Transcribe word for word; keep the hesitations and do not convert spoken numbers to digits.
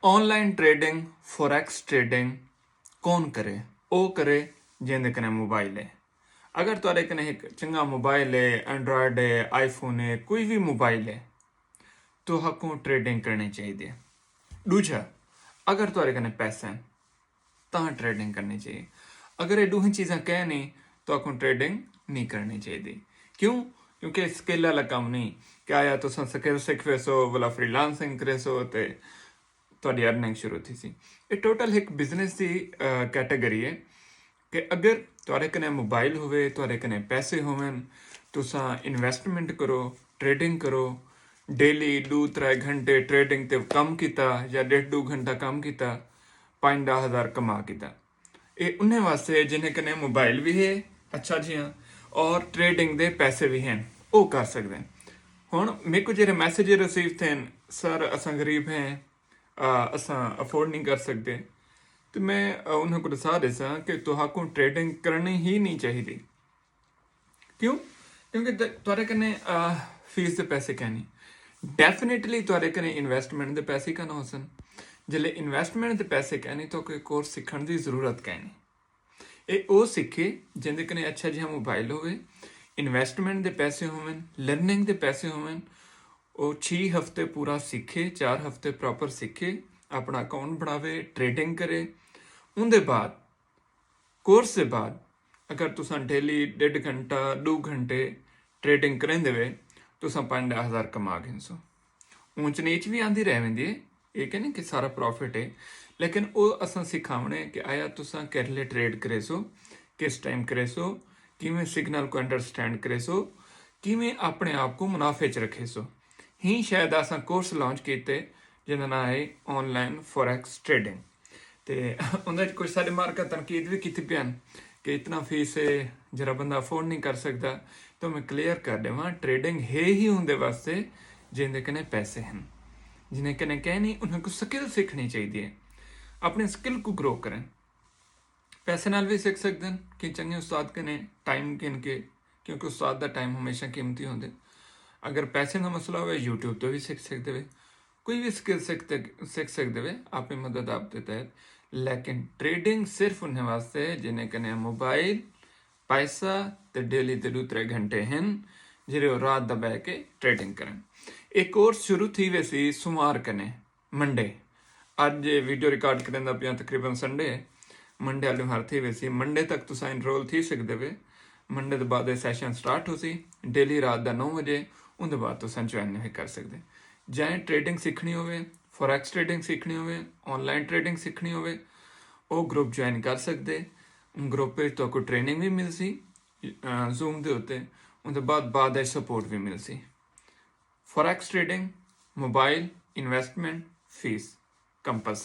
On line trading, forex trading کون کرے؟ او کرے جیندے کنے موبائل ہے۔ اگر تہاݙے کنے ہک چنڳا موبائل ہے، اینڈرائڈ ہے، آئی فون ہے، کوئی وی موبائل ہے، تہاکوں ٹریڈنگ کرݨی چاہیدی ہے۔ ݙوجھا، اگر تہاݙے کنے پیسے ہن تاں ٹریڈنگ کرݨی چاہیے۔ اگر اے ݙوہیں چیزاں کائنی تہاکوں ٹریڈنگ نہیں کرݨی چاہیدی۔ کیوں؟ کیونکہ سکل والا کم نہیں کہ آیا تساں سکل سکھ ویسو ولا فری لانسنگ کریسو تے تہاݙی ارننگ شروع تھیسی۔ اے ٹوٹل ہک بزنس دی کیٹیگری ہے کہ اگر تہاݙے کنے موبائل ہووے، تہاݙے کنے پیسے ہوون، تساں انویسٹمنٹ کرو، ٹریڈنگ کرو، ڈیلی ݙو ترے گھنٹے ٹریڈنگ تے کم کیتا یا ݙیڈھ ݙو گھنٹہ کم کیتا، پنج ݙاہ ہزار کما کیتا۔ اے انہیں واسطے ہے جنہیں کنے موبائل وی ہے اچھا جیاں، اور ٹریڈنگ دے پیسے وی ہن، او کر سڳدن۔ ہݨ میکوں جیڑھے میسج ریسیو تھین، سر اساں غریب ہیں، آ، اساں افورڈ نہیں کر سڳدے، تے میں آ، انہاں کوں ݙسا ݙیساں کہ تہاکوں ٹریڈنگ کرݨی ہی نہیں چاہیدی۔ کیوں؟ کیونکہ ت- تہاݙے کنے آ، فیس دے پیسے کائنی۔ ڈیفینیٹلی تہاݙے کنے انویسٹمنٹ دے پیسے کائنی ہوسن۔ جلے انویسٹمنٹ دے پیسے کائنی تہاکوں کورس سکھݨ دی ضرورت کائنی۔ اے او سکھے جیندے کنے اچھا جیہا موبائل ہووے، انویسٹمنٹ دے پیسے ہوون، لرننگ دے پیسے ہوون۔ او چھی ہفتے پورا سکھے، چار ہفتے پراپر سکھے، اپݨا اکاؤنٹ بݨاوے، ٹریڈنگ کرے۔ اوندے بعد، کورس دے بعد، اگر تساں ڈیلی ݙیڈھ گھنٹہ، ݙو گھنٹے ٹریڈنگ کریندے وے، تساں پنج ݙاہ ہزار کما گھنسو۔ اونچ نیچ وی آندی رہ ویندی ہے، اے کہ نہیں کہ سارا پروفٹ ہے، لیکن او اساں سکھاوݨے کہ آیا تساں کیرلے ٹریڈ کریسو، کس ٹائم کریسو، کیویں سگنل کوں انڈرسٹینڈ کریسو، کیویں اپݨے آپ کوں منافع چ رکھیسو۔ ہی شاید اساں کورس لانچ کیتے جیندا ناں ہے آن لائن فوریکس ٹریڈنگ۔ تے اوندا وچ کچھ ساݙے مارکا تنقید وی کیتی پئن کہ اتنا فیس ہے، جیڑھا بندہ افورڈ نہیں کر سڳدا۔ تو میں کلیئر کر ݙیواں، ٹریڈنگ ہے ہی اوندے واسطے جیندے کنے پیسے ہن۔ جنہیں کنے کائنی، انہاں کوں سکل سکھݨی چاہیدی ہے، اپݨے سکل کوں گرو کرن۔ پیسے نال وی سکھ سڳدن کہ چنڳے استاد کنے ٹائم گھن کے، کیونکہ استاد دا ٹائم ہمیشہ قیمتی ہوندے۔ اگر پیسے دا مسئلہ ہووے، یوٹیوب تے وی سکھ سڳدے وے، کوئی وی سکل سکھ تے سکھ سڳدے وے، اپݨی مدد آپ دے تحت۔ لیکن ٹریڈنگ صرف انہیں واسطے ہے جنہیں کنے موبائل، پیسہ تے ڈیلی دے ݙو ترے گھنٹے ہن، جیڑھے او رات دا ٻہہ کے ٹریڈنگ کرن۔ اے کورس شروع تھی ویسی سومار کنے، منڈے۔ اڄ ویڈیو ریکارڈ کریندا پیاں، تقریباً سنڈے ہے، منڈے آلے ہر تھی ویسی۔ منڈے تک تساں انرول تھی سڳدے وے۔ منڈے دے بعد اے سیشن سٹارٹ ہوسی، ڈیلی رات دا نو وجے، اوندے بعد تساں جوائن وی کر سڳدے۔ جئیں ٹریڈنگ سکھݨی ہووے، فوریکس ٹریڈنگ سکھݨی ہووے، آن لائن ٹریڈنگ سکھݨی ہووے، او گروپ جوائن کر سڳدے۔ گروپ وچ تہاکوں ٹریننگ وی ملسی، آ، زوم دے اتے، اوندے بعد بعد اچ سپورٹ وی ملسی۔ Forex trading, mobile, investment, fees compulsory.